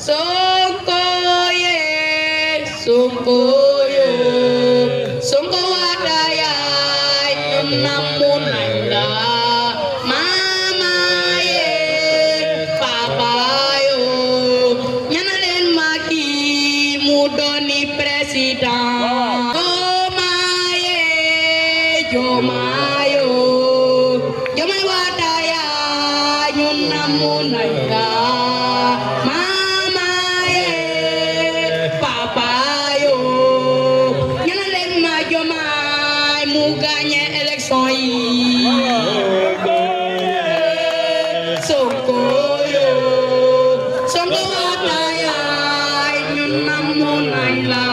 Sonko ye, Sonko yo, Sonko wadaya, namun anda, mama ye, papa yo, nyanalen maki mudoni presiden, Jomaye, Jomayo, Jomay wadaya, namun anda. Gagné élection yi Sonko yo Sonko wadaya ñun namoon nañ la